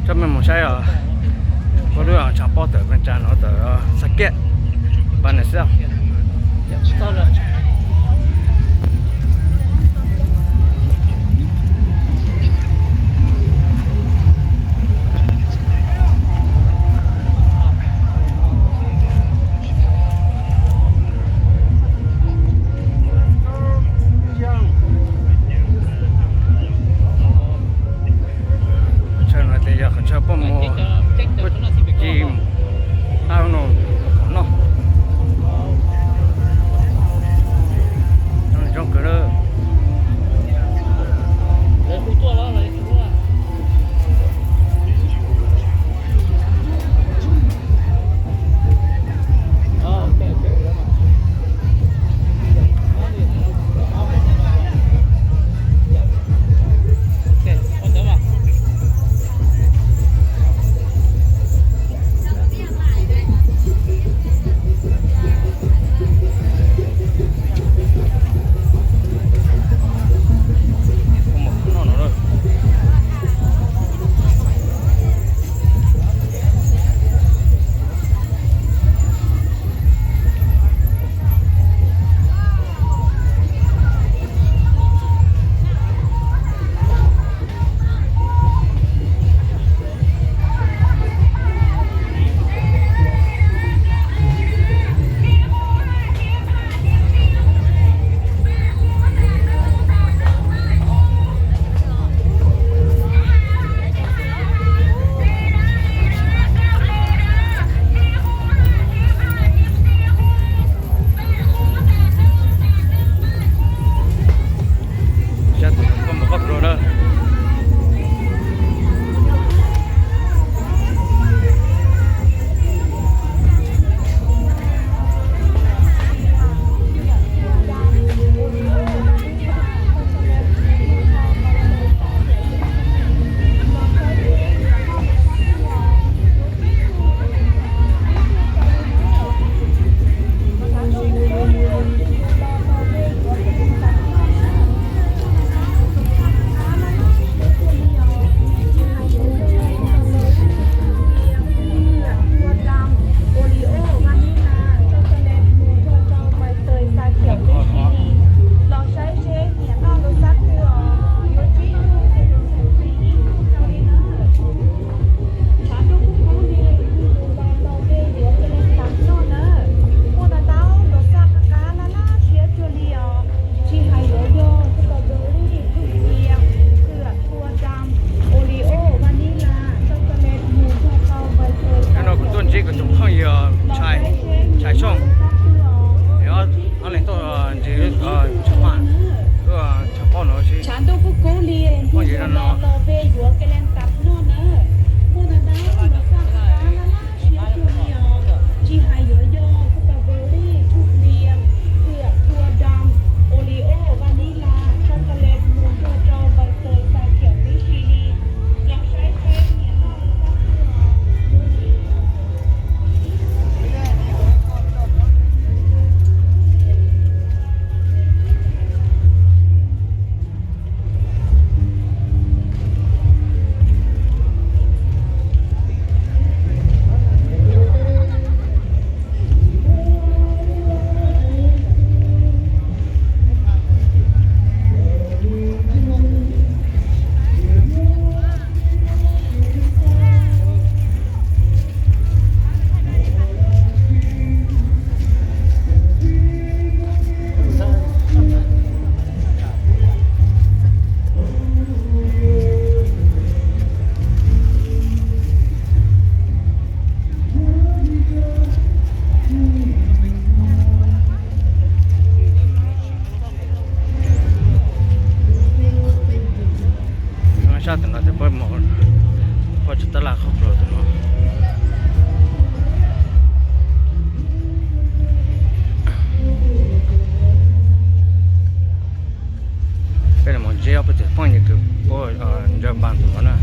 Coj mej mus saib os, peb lub tshav pob tawm pes tsawg no tawm Xav Kiab, Paj Nas Xiab. Qhov chaw no ces yog qhov chaw peb mus, peb ci mus, qab no, qhov no zoo kawg. Sab tus no koj mus qhov rau na. Los saib seb niam noj tus xab twg os, yuav tsib tug ces tus ntxhais ib tug rau li na. Tshav ntuj kub kub li, tus ntxhais los ces yuav cia li tag noj na. Muaj ntau ntau tus xab qab qab laj laj siab cuag li os, tsis hais yuav yog strawberry, tus cia, tua dam, Oreo, vanilla, chocolate, mus nrog tau npawg txawg. Hnub no kuv tuaj ntsib kuv tus phooj ywg Tshais, Tshais Xyooj, ob leeg tuaj ntsib Tshaj Mam, tuaj tshav pob no. Tshav ntuj kub kub li, phooj ywg no no. Tsis hais yuav yog strawberry, tus cia, tua dam, Oreo, vanilla, chocolate, mus nrog tau npawg txawg xav khiav tib si li. Los saib seb niam noj tus xab twg os. Sab tus no ces peb mus qhov tsis tab laj qhov plaws tus no. Peb los ntsib ob peb tug phooj ywg kws puab ncaws npas tus no na.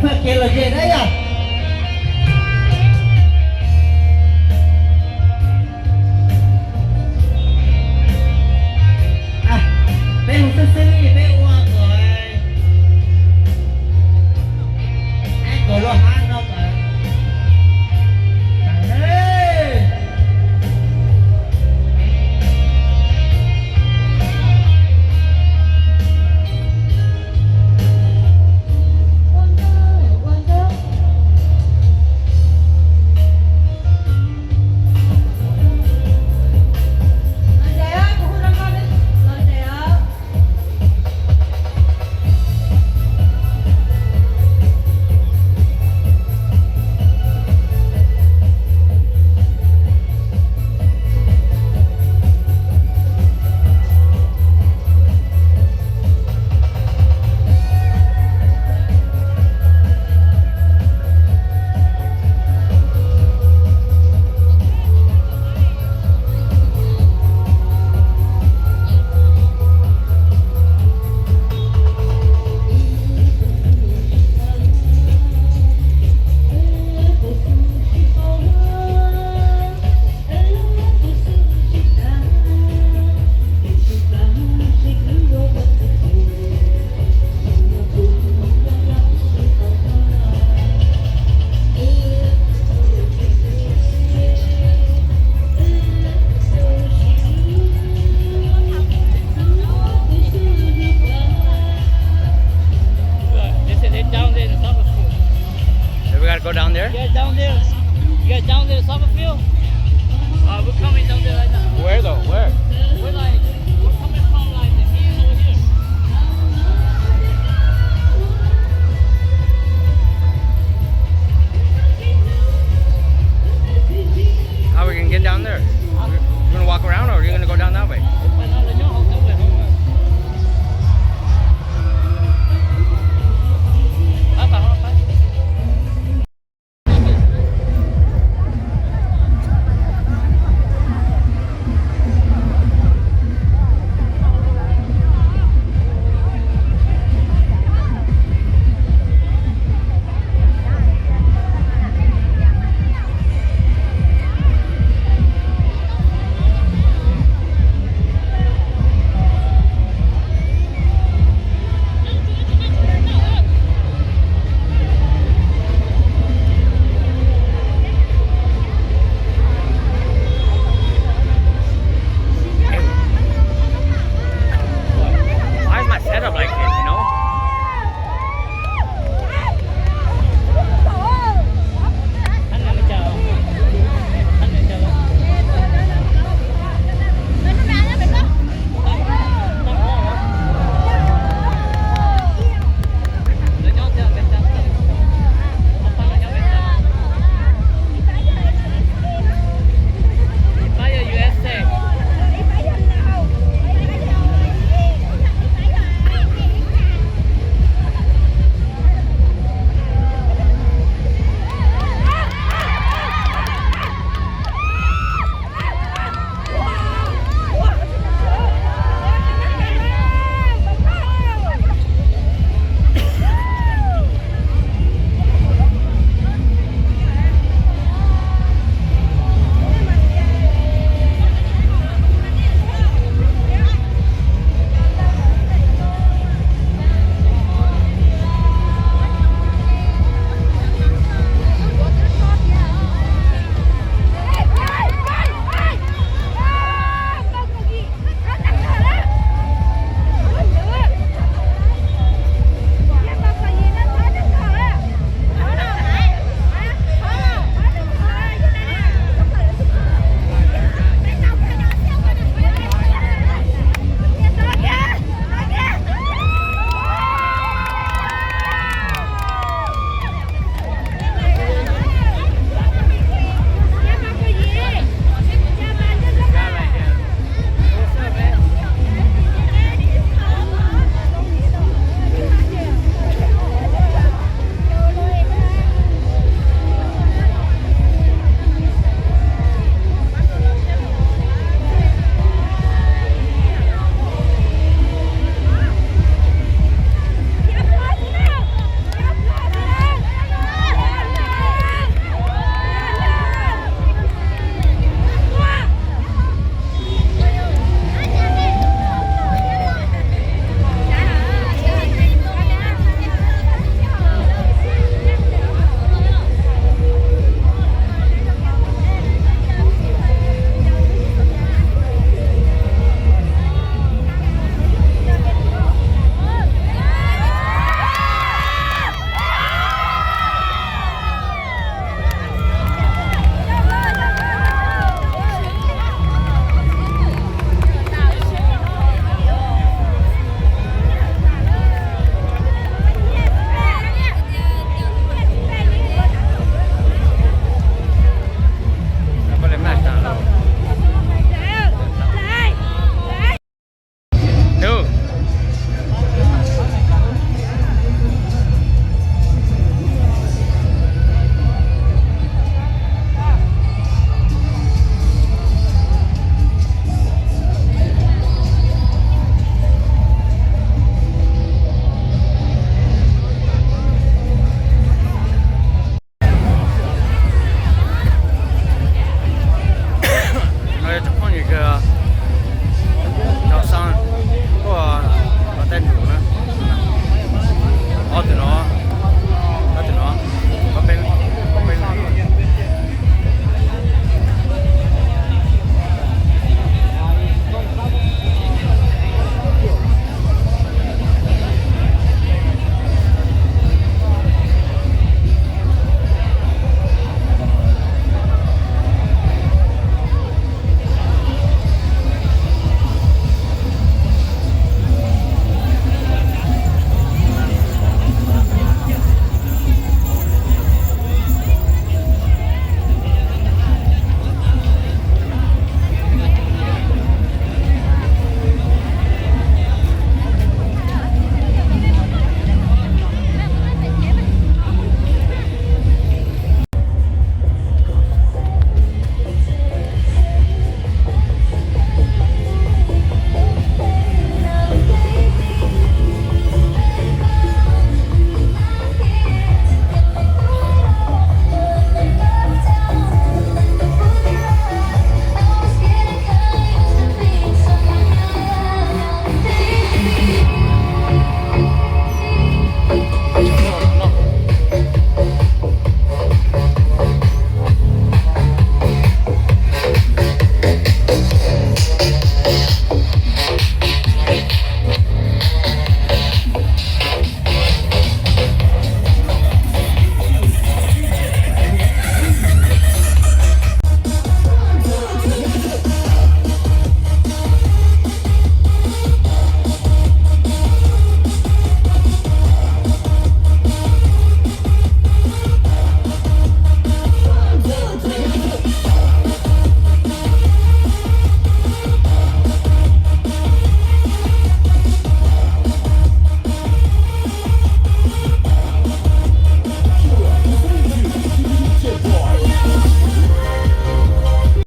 Phaj kev lom zem na yom.